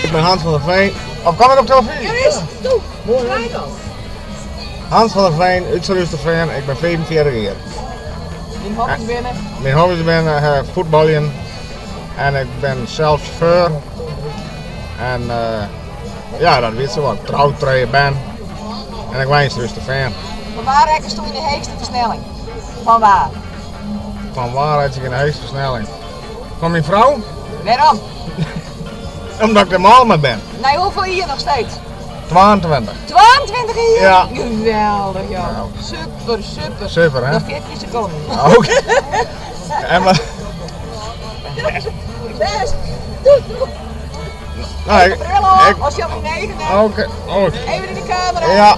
Ik bin Hans van der Veen. Of kom ik op telefyzje? Ja, is. Doe, draai dan. Hans van der Veen, út Surhústerfean. Ik bin 45 jier. Dyn hobby's binne? Myn hobby's binne fuotbaljen en ik bin sels sjauffeur. En ja, dat wie sawat. Troud, trije bern. En ik wenje yn Surhústerfean. Fan wa rekkesto yn de heechste fersnelling? Fan wa? Fan wa reitsje ik yn de heechste fersnelling? Fan myn frou. Wêrom? Omdat ik der mâl mei bin. Nei hoefolle jier noch steeds? 22. 22 jier? Ja. Geweldich, joh. Super, super. Super, hè? Noch 14 sekonden. Oké. En wat? Bêst. Doe, doe. Nou, Even ik, de bril op, ik, as je op je negen hebt. oké. Oh. Even in de camera. Ja.